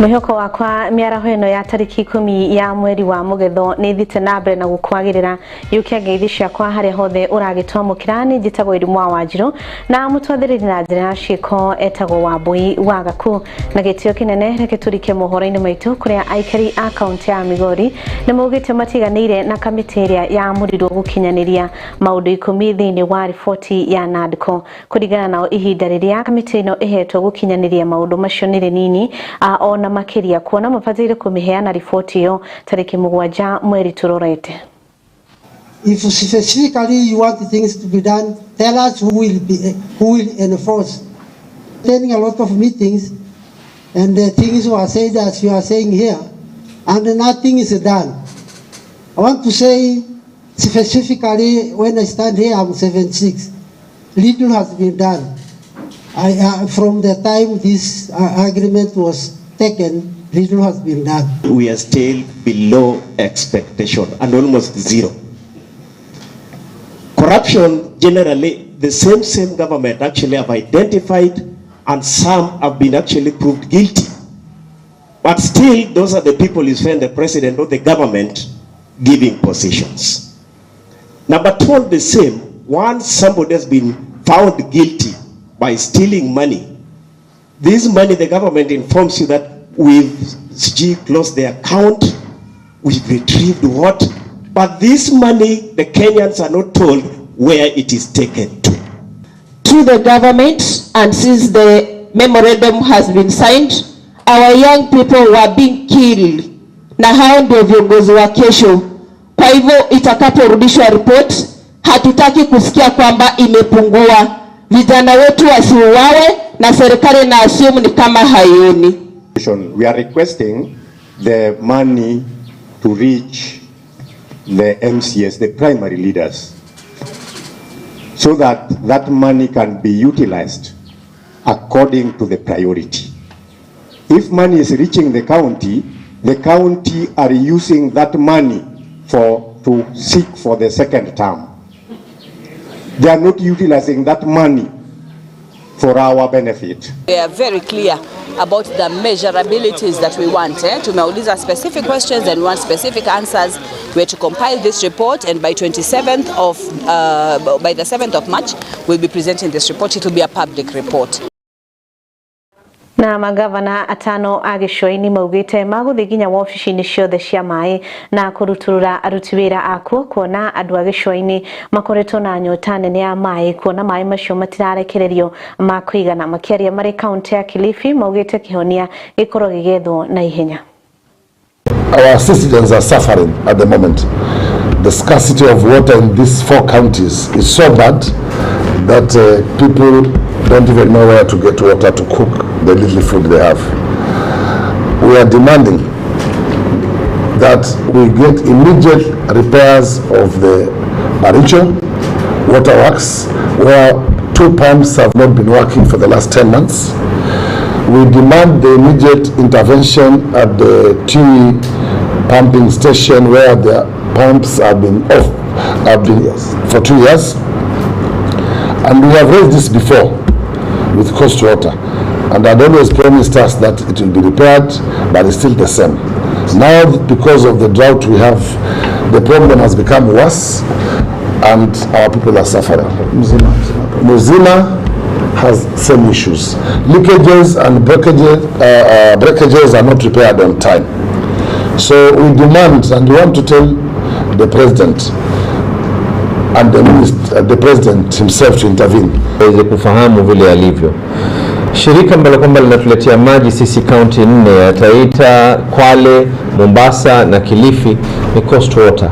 Mwĩhoko wakwa mĩaraho ĩno ya tarĩki 10 ya mweri wa Mũgetho nĩ thiĩte na mbere na gũkwagĩrĩra yũkia ngeithi ciakwa harĩa hothe ũragĩtwamũkĩra. Nĩ njĩtagwo Irimũ wa Wanjirũ na mũtwathĩrĩri na njĩra ya ciĩko etagwo Wambui wa Gaku, na gĩtĩo kĩnene reke tũrike mohoro-inĩ maitũ kũrĩa aikari a kaunti ya Migori nĩ maugĩte matiganĩire na kamĩtĩ ĩrĩa yamũrirwo gũkinyanĩria maũndũ 10 thĩinĩ wa riboti ya NADCO. Kũringana nao, ihinda rĩrĩa kamĩtĩ ĩno ĩhetwo gũkinyanĩria maũndũ macio nĩ rĩnini ona makĩria kuona mabataire kũmĩheana riboti ĩyo tarĩki 7 mweri tũrorete. If specifically you want things to be done, tell us who will enforce. Attending a lot of meetings, and the things were said as you are saying here, and nothing is done. I want to say specifically, when I stand here, I'm 76. Little has been done. From the time this agreement was taken, little has been done. We are still below expectation and almost zero. Corruption, generally, the same government actually have identified, and some have been actually proved guilty. But still, those are the people you find the president or the government giving positions. Number two, the same, once somebody has been found guilty by stealing money, this money, the government informs you that we've closed the account, we've retrieved what, but this money, the Kenyans are not told where it is taken to. To the government, and since the memorandum has been signed, our young people were being killed, na hao ndio viongozi wa kesho. Kwa hivyo itakaporudishwa report, hatutaki kusikia kwamba imepungua. Vijana wetu wasiuawe na serikali na assume ni kama haioni. We are requesting the money to reach the MCAs, the primary leaders, so that that money can be utilized according to the priority. If money is reaching the county are using that money for to seek for the second term. They are not utilizing that money for our benefit. We are very clear about the measurabilities that we want. Tumeuliza specific questions and want specific answers. We are to compile this report, and by the 7th of March we'll be presenting this report. It will be a public report. Na magavana atano a gĩcũa-inĩ maugĩte magũthiĩ nginya wabici-inĩ ciothe cia maĩ na kũrutũrũra aruti wĩra akuo kuona andũ a gĩcũa-inĩ makoretwo na nyota nene ya maĩ kuona maĩ macio matirarekererio ma kũigana. Makĩaria marĩ kaunti ya Kilifi, maugĩte kĩhonia gĩkorwo gĩgĩethwo na ihenya. Our citizens are suffering at the moment. The scarcity of water in these four counties is so bad that people don't even know where to get water to cook the little food they have. We are demanding that we get immediate repairs of the Baricho waterworks, where two pumps have not been working for the last 10 months. We demand the immediate intervention at the Tiwi pumping station, where the pumps have been off have been for 2 years. And we have raised this before with Coast Water, and had always promised us that it will be repaired, but it's still the same. Now, because of the drought we have, the problem has become worse, and our people are suffering. Muzima has same issues. Leakages and breakages are not repaired on time. So we demand and we want to tell the president and the minister, the president himself to intervene. Waweze kufahamu vile yalivyo. Shirika ambalo kwamba linatuletea maji sisi kaunti nne ya Taita, Kwale, Mombasa na Kilifi ni Coast Water.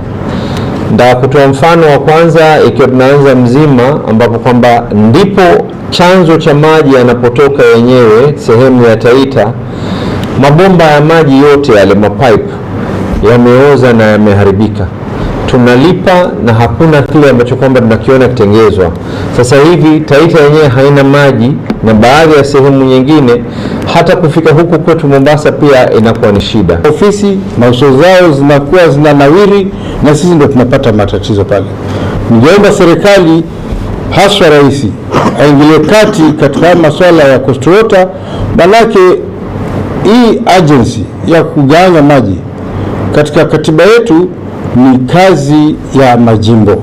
Nda kutoa mfano wa kwanza, ikiwa tunaanza Mzima, ambapo kwamba ndipo chanzo cha maji yanapotoka yenyewe sehemu ya Taita, mabomba ya maji yote yale mapipe yameoza na yameharibika. Tunalipa na hakuna kile ambacho kwamba tunakiona kitengezwa. Sasa hivi Taita yenyewe haina maji na baadhi ya sehemu nyingine hata kufika huku kwetu Mombasa pia inakuwa ni shida. Ofisi na uso zao zinakuwa zinanawiri na sisi ndio tunapata matatizo pale. Ningeomba serikali, haswa rais, aingilie kati katika haya masuala ya Coast Water, manake Hii agency ya kugawanya maji katika katiba yetu ni kazi ya majimbo.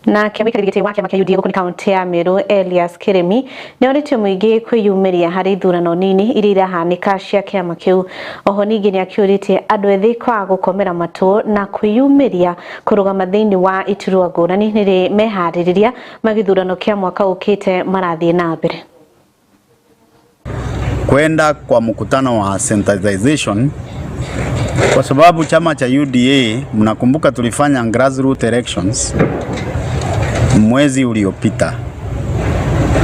Na kĩamũikĩrĩri gĩtĩ wa kĩama kĩa UDA gũkũ nĩ kaunti ya Meru Elias Kirimi nĩ orĩtie mũingĩ kwĩyumĩria harĩ ithurano nini iria irahanĩka cia kĩama kĩu. Oho ningĩ nĩ akĩũrĩtie andũ ethĩ kwaga gũkomera matũ na kwĩyumĩria kũrũgama thĩinĩ wa iturwa ngũrani nĩrĩ meharĩrĩria ma gĩthurano kĩa mwaka ũkĩte marathiĩ na mbere. Kwenda kwa mkutano wa sensitization kwa sababu chama cha UDA, mnakumbuka tulifanya grassroots elections mwezi uliopita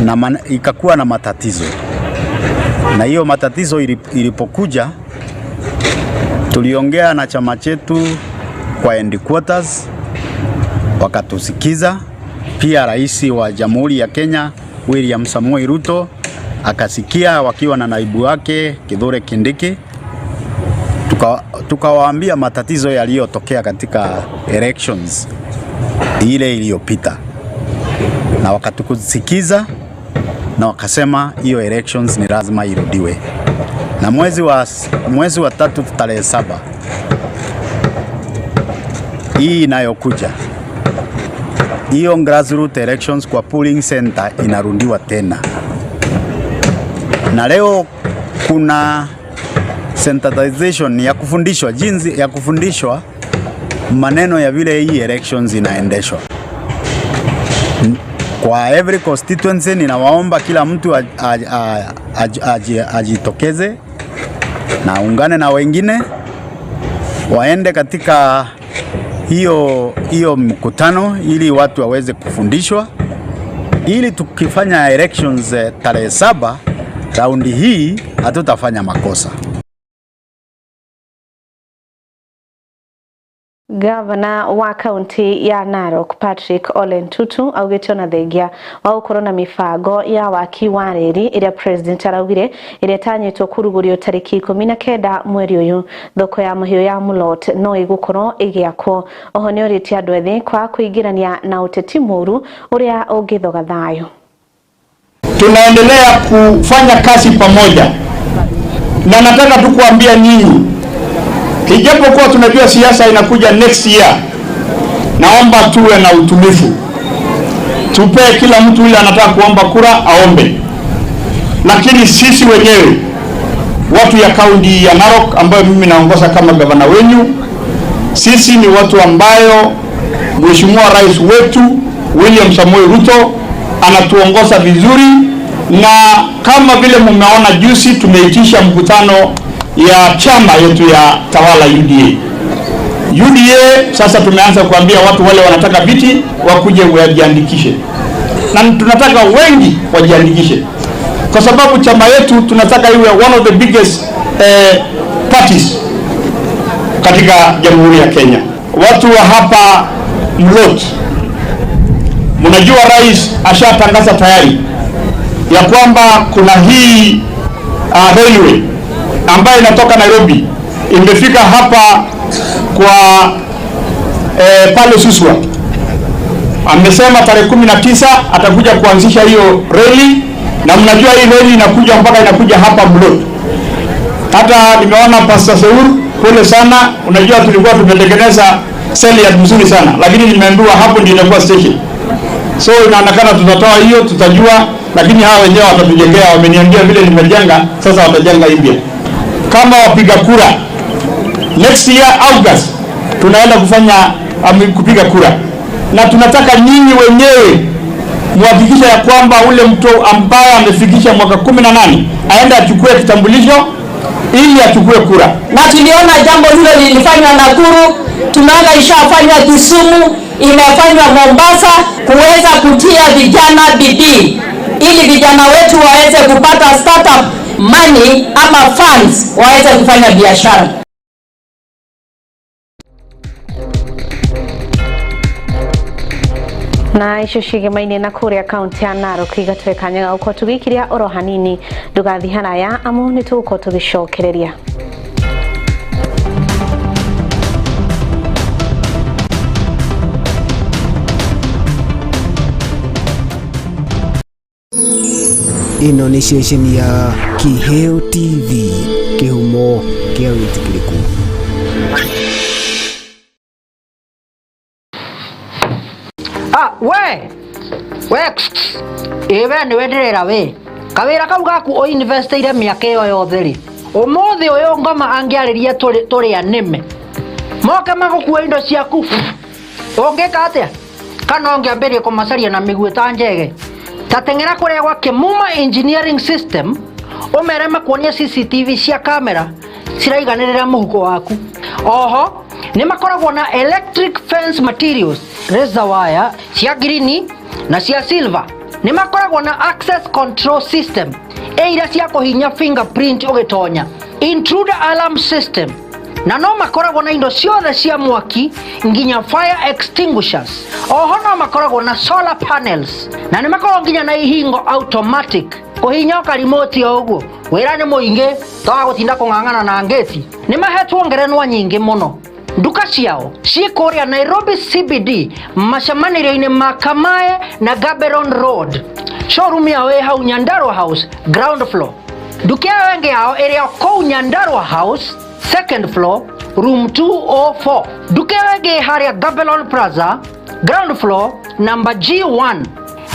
na ikakuwa na matatizo, na hiyo matatizo ilipokuja tuliongea na chama chetu kwa headquarters, wakatusikiza. Pia Rais wa Jamhuri ya Kenya William Samoei Ruto akasikia wakiwa na naibu wake Kithure Kindiki. Tukawaambia matatizo yaliyotokea katika elections ile iliyopita, na wakatukusikiza na wakasema hiyo elections ni lazima irudiwe. Na mwezi wa tatu tarehe 7 hii inayokuja, hiyo grassroots elections kwa polling center inarudiwa tena. Na leo kuna sensitization ya kufundishwa jinsi ya kufundishwa maneno ya vile hii elections inaendeshwa kwa every constituency. Ninawaomba kila mtu ajitokeze na aungane na wengine waende katika hiyo hiyo mkutano ili watu waweze kufundishwa, ili tukifanya elections tarehe 7 raundi hii hatutafanya makosa. Gavana wa kaunti ya Narok Patrick Ole Ntutu augĩte ona thengia wa gũkorwo na mĩbango ya waki wa reri ĩrĩa president araugire ĩrĩa ĩtanyĩtwo kũrugũrio tarĩki 19 mweri ũyũ, thoko ya mahiũ ya Mulot no ĩgũkorwo ĩgĩakwo. Oho nĩ orĩtie andũ ethĩ kwaga kwĩingĩrania na ũteti mũru ũrĩa ũngĩthoga thayũ. Tunaendelea kufanya kazi pamoja, na nataka tu kuambia nyinyi, ijapokuwa tunajua siasa inakuja next year, naomba tuwe na utulivu, tupee kila mtu yule anataka kuomba kura aombe, lakini sisi wenyewe watu ya kaunti ya Narok ambayo mimi naongoza kama gavana wenyu, sisi ni watu ambayo Mheshimiwa Rais wetu William Samoei Ruto anatuongoza vizuri, na kama vile mumeona juzi tumeitisha mkutano ya chama yetu ya tawala UDA. UDA sasa tumeanza kuambia watu wale wanataka viti wakuje wajiandikishe, na tunataka wengi wajiandikishe kwa sababu chama yetu tunataka iwe one of the biggest parties katika Jamhuri ya Kenya. Watu wa hapa Mlot, mnajua rais ashatangaza tayari ya kwamba kuna hii railway ambayo inatoka Nairobi imefika hapa kwa pale Suswa. Amesema tarehe 19 atakuja kuanzisha hiyo reli, na mnajua hii reli inakuja mpaka inakuja hapa Mlot. Hata nimeona Pastor Seur, pole sana. Unajua tulikuwa tumetengeneza seli ya mzuri sana, lakini nimeambiwa hapo ndio inakuwa station, so inaonekana tutatoa hiyo, tutajua, lakini hawa wenyewe watatujengea. Wameniambia vile nimejenga, sasa watajenga mpya. Kama wapiga kura next year August tunaenda kufanya kupiga kura, na tunataka nyinyi wenyewe muhakikisha ya kwamba ule mtu ambaye amefikisha mwaka 18 aende achukue kitambulisho ili achukue kura. Na tuliona jambo hilo lilifanywa Nakuru, tumeona ishafanywa Kisumu, imefanywa Mombasa, kuweza kutia vijana bidii ili vijana wetu waweze kupata startup money ama funds waweze kufanya biashara. Na icio cigemaine na kuria kaunti ya Narok igatwe kanya ga gukorwo tugikiria oro hanini, ndugathi haraya amu ni tugukorwo tugicokereria. Ĩno nĩ ceceni ya Kiheo TV, kĩhumo kĩa wĩtĩkĩrĩku. Ah, we we ĩ we nĩwe ndĩrera we kawĩra kau gaku ũinvestĩire mĩaka ĩyo yothe rĩ ũmũthĩ ũyũ ngoma angĩarĩria tũrĩa nĩme moke magũkua indo ciaku ũngĩka atĩa kana ũngĩambĩrĩria kũmacaria na mĩguĩ ta njege ta teng'era kũrĩa gwa Kĩmuma Engineering System ũmere makuonie CCTV cia kamera ciraiganĩrĩra mũhuko waku oho nĩ makoragwo na electric fence materials razor wire cia girini na cia silver nĩ makoragwo na access control system ĩ iria cia kũhinya fingerprint ũgĩtonya intruder alarm system na no makoragwo na indo ciothe cia mwaki nginya fire extinguishers oho no makoragwo na solar panels na nĩ makoragwo nginya na ihingo automatic kũhinya karimoti o ũguo wĩra nĩ mũingĩ toga gũtinda kũng'ang'ana na ngĩti nĩ mahetwo ngerenwa nyingĩ mũno nduka ciao ciĩ kũrĩa Nairobi CBD macemanĩrio-inĩ ma Kamae na Gaborone Road showroom yao ĩ hau Nyandarua House ground floor nduka ĩyo ĩngĩ yao ĩrĩ o kũu Nyandarua House second floor room 204 nduka ĩyo ĩngĩ ĩ harĩa Gaborone Plaza ground floor number G1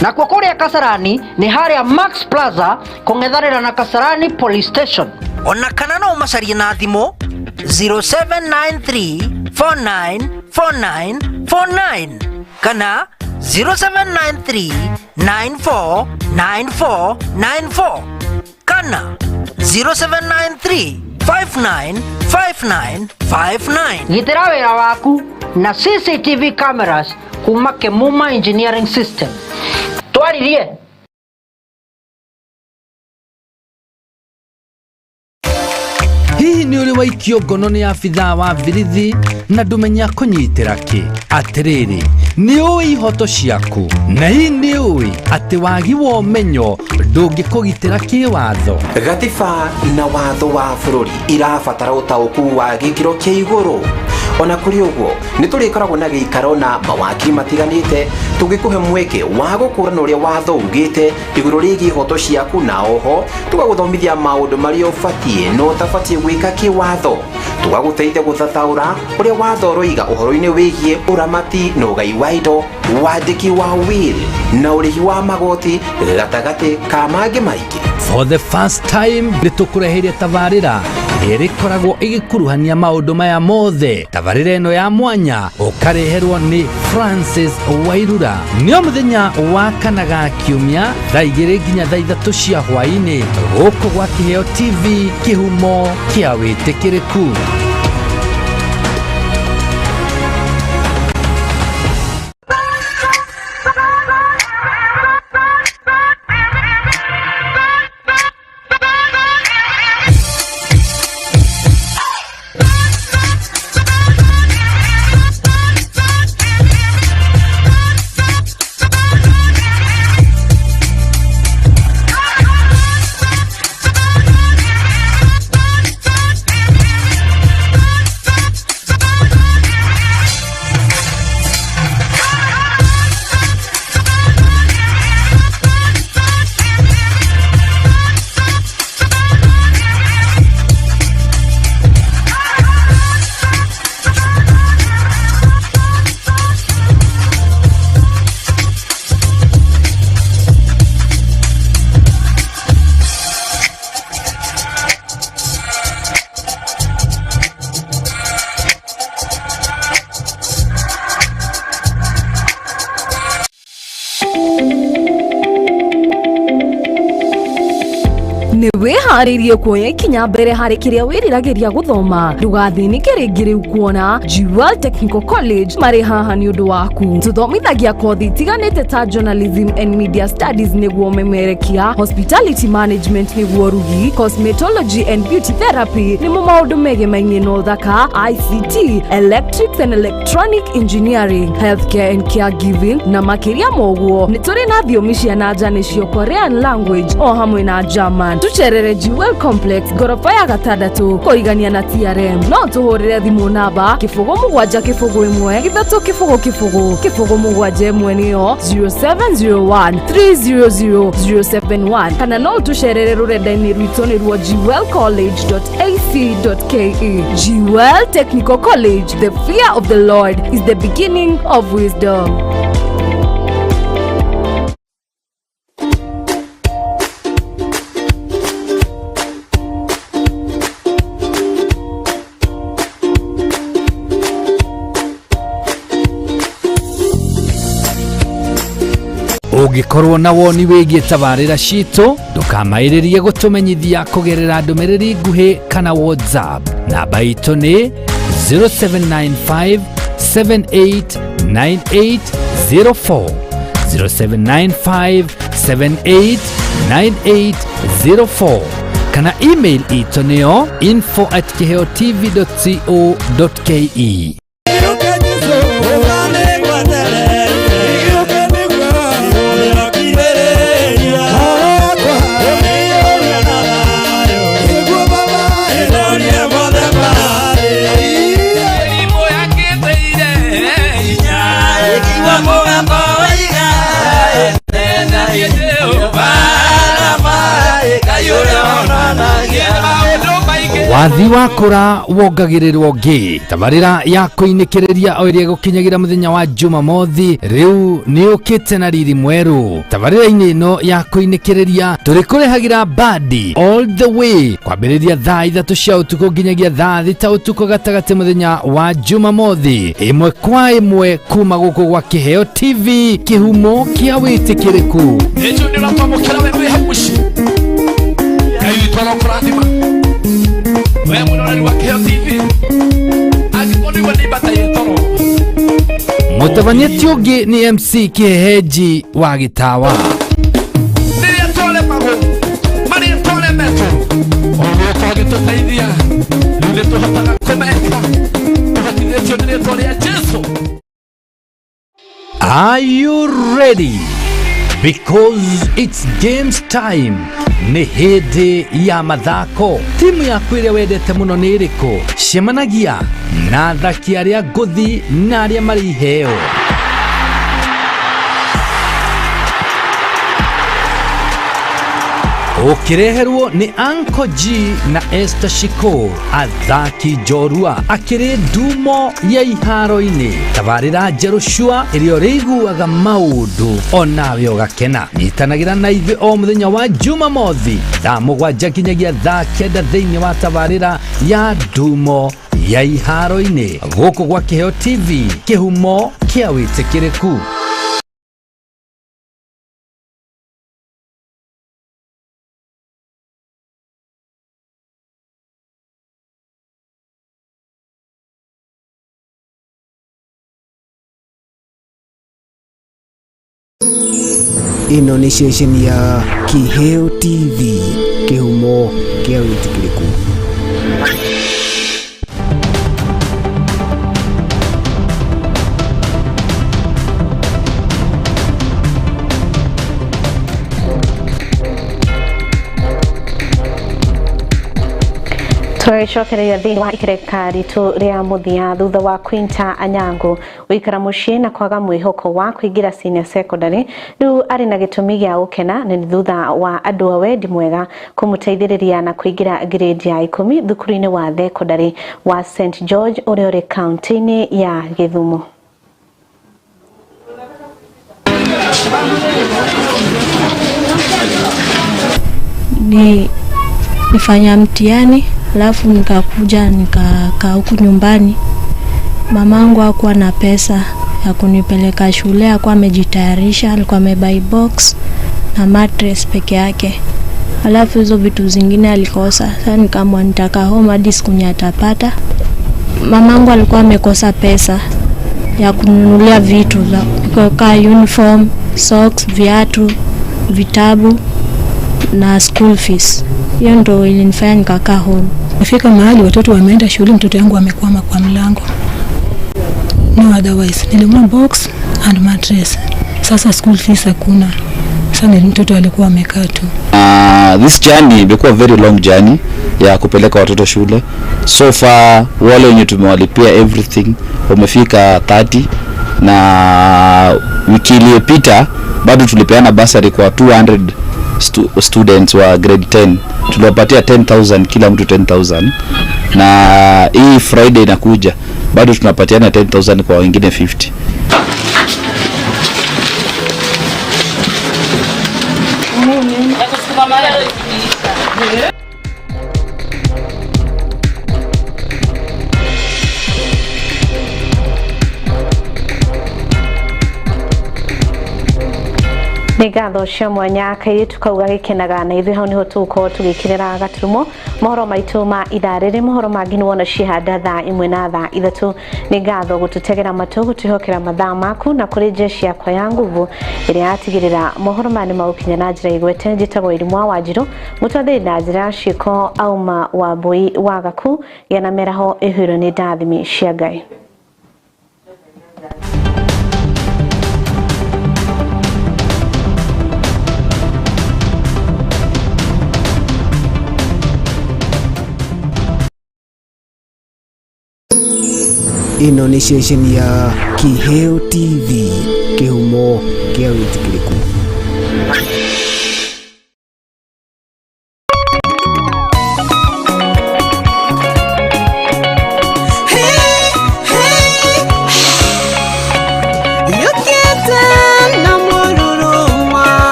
nakuo kũrĩa Kasarani nĩ harĩa Max Plaza kũng'ethanĩra na Kasarani Police Station ona kana no ũmacarie na thimũ 0793494949 kana 0793949494 kana 0793595959 gitĩra wĩra waku na CCTV cameras kuma Kemuma Engineering System twaririe. Hihi nĩ ũrĩ waikio ngono nĩ abithaa wa birithi na ndũmenya kũnyitĩra kĩ? Atĩrĩrĩ, nĩ ũĩ ihoto ciaku? Na hihi nĩ ũĩ atĩ wagi wa ũmenyo ndũngĩkũgitĩra kĩwatho? Gatiba na watho wa bũrũri irabatara ũtaũku wa gĩkĩro kĩa igũrũ. Ona kũrĩ ũguo nĩ tũrĩkoragwo na gĩikaro na mawakiri matiganĩte tũgĩkũhe mweke wa gũkũrana ũrĩa watho ugĩte igũrũ rĩgiĩ ihoto ciaku, na oho tũgagũthomithia maũndũ marĩa ũbatiĩ na ũtabatiĩ gwĩka kĩwatho, tũgagũteithia gũthathaũra ũrĩa watho ũroiga ũhoro-inĩ wĩgiĩ ũramati na ũgai wa indo, wandĩki wa will na ũrĩhi wa magoti gatagatĩ ka mangĩ maingĩ. For the first time nĩ tũkũreheire tabarĩra ĩrĩkoragwo ĩgĩkuruhania maũndũ maya mothe. Tabarĩra ĩno ya mwanya ũkareherwo nĩ Francis Wairura nĩ o mũthenya wa kana ga kiumia thaa 2 nginya thaa 3 cia hwaĩ-inĩ gũkũ gwa Kĩheo TV, kĩhumo kĩa wĩtĩkĩrĩku. Nĩ wĩharĩirie kuoya ikinya mbere harĩ kĩrĩa wĩriragĩria gũthoma? Ndũgathĩnĩke rĩngĩ rĩu kuona Jewel Technical College marĩ haha nĩ ũndũ waku. Tũthomithagia kothi itiganĩte ta journalism and media studies nĩguo memerekia, hospitality management nĩguo rugi, cosmetology and beauty therapy nĩmo maũndũ megemainie na ũthaka, ICT, electrics and electronic engineering, healthcare and caregiving na makĩria ma ũguo nĩ tũrĩ na thiomi cia na nja nĩcio Korean language o hamwe na German. Tũcerere Jewel Complex ngoroba ya gatandatũ kũrigania na TRM. No tũhũrĩre thimũ namba 0 7 0 1 3 0 0 0 7 1 nĩyo 0701 300 071, kana no tũcerere rũrenda-inĩ rwitũ nĩruo jewelcollege.ac.ke. Jewel Technical College, the fear of the Lord is the beginning of wisdom. Ũngĩkorwo na woni wĩgiĩ tabarĩra citũ, ndũkamaĩrĩrie gũtũmenyithia kũgerera ndũmĩrĩri nguhĩ kana WhatsApp. Namba itũ nĩ 0795 789804, 0795 789804, kana email itũ nĩyo info@kiheotv.co.ke. Wathi wakũra wongagĩrĩrwo ngĩ. Tabarĩra ya kũinĩkĩrĩria o ĩrĩa ĩgũkinyagĩra mũthenya wa Jumamothi rĩu nĩ ũkĩte na riri mwerũ. Tabarĩra-inĩ ĩno ya kũinĩkĩrĩria tũrĩkũrehagĩra bandi all the way kwambĩrĩria thaa 3 cia ũtukũ nginyagia thaa 6 ũtukũ gatagatĩ mũthenya wa Jumamothi, ĩmwe kwa ĩmwe kuma gũkũ gwa Kĩheo TV, kĩhumo kĩa wĩtĩkĩrĩku. Ĩcio nĩ ũratwamũkĩra we wĩ hau mũciĩ. Ngai witũ arokũrathima we mwĩroreri wa Kĩheo TV, angĩkorwo nĩguo nĩ ibataire toro. Mũtabania ti ũngĩ nĩ MC Kĩhehenji wa Gĩtawa. Rĩrĩa twaremagwo, marĩa twaremetwo, o ũka ũgĩtũteithia, rĩu nĩ tũhotaga kũmeka tũhotithĩtio nĩ rĩtwa rĩa Jesu. Are you ready? Because it's games time. Nĩ hĩndĩ ya mathako. Timu yaku ĩrĩa wendete mũno nĩ ĩrĩkũ? Cemanagia na athaki arĩa ngũthi na arĩa marĩ iheo. Ũkĩreherwo nĩ Uncle G na Esther Shiko, athaki njorua akĩrĩ ndumo ya iharo-inĩ. Tabarĩra njerũ cua ĩrĩa ũrĩiguaga maũndũ onawe ũgakena. Nyitanagĩra na ithuĩ o mũthenya wa Jumamothi thaa 7 nginyagia thaa 9 thĩinĩ wa tabarĩra ya ndumo ya iharo-inĩ gũkũ gwa Kĩheo TV, kĩhumo kĩa wĩtĩkĩrĩku. Ĩno nĩ ceceni ya Kĩheo TV, kĩhumo kĩa wĩtĩkĩrĩku. Tũgĩcokereria thĩinĩ wa ikereka ritũ rĩa mũthia, thutha wa Quinta Anyango gũikara mũciĩ na kwaga mwĩhoko wa kũingĩra senior secondary, rĩu arĩ na gĩtũmi gĩa gũkena nĩ thutha wa andũ a wendi mwega kũmũteithĩrĩria na kũingĩra grade ya 10 thukuru-inĩ wa thekondarĩ wa St George ũrĩa ũrĩ kaunti-inĩ ya Gĩthumo. Ni nifanya mtihani alafu nikakuja nikakaa huku nyumbani. Mamangu hakuwa na pesa ya kunipeleka shule, hakuwa amejitayarisha, alikuwa amebuy box na mattress peke yake. Alafu hizo vitu zingine alikosa. Sasa nikaamua nitakaa home hadi siku atapata. Mamangu alikuwa amekosa pesa ya kununulia vitu za kukaa, uniform, socks, viatu, vitabu na school fees. Hiyo ndo ilinifanya nikakaa home. Nifika mahali watoto wameenda shule, mtoto yangu amekwama kwa mlango. No otherwise. Nilinunua box and mattress. Sasa school fees hakuna. Sasa ni mtoto alikuwa amekaa tu. This journey imekuwa very long journey ya kupeleka watoto shule. So far wale wenye tumewalipia everything wamefika 30, na wiki iliyopita bado tulipeana bursary kwa 200 students wa grade 10, tuliwapatia 10,000 kila mtu 10,000, na hii Friday inakuja bado tunapatiana 10,000 kwa wengine 50. Nĩ ngatho cia mwanya kairĩtu kau gagĩkenaga na ithuĩ hau nĩho tũgũkorwo tũgĩkĩrĩra gaturumo mohoro maitũ ma ithaa rĩrĩ. Mohoro mangĩ nĩ wona cihanda thaa 1 na thaa 3. Nĩ ngatho gũtũtegera matũ, gũtwĩhokera mathaa maku, na kũrĩ jeshi yakwa ya nguvu ĩrĩa yatigĩrĩra mohoro maya nĩ magũkinya na njĩra igwete. Njĩtagwo Irimũ wa Wanjirũ, mũtwathĩri na njĩra ya ciĩko auma Wambui wa Gaku gĩa na mĩaraho ĩhuirwo nĩ ndathimi cia Ngai. Ĩno nĩ ceceni ya Kiheo TV, kĩhumo kĩa wĩtĩkĩrĩku.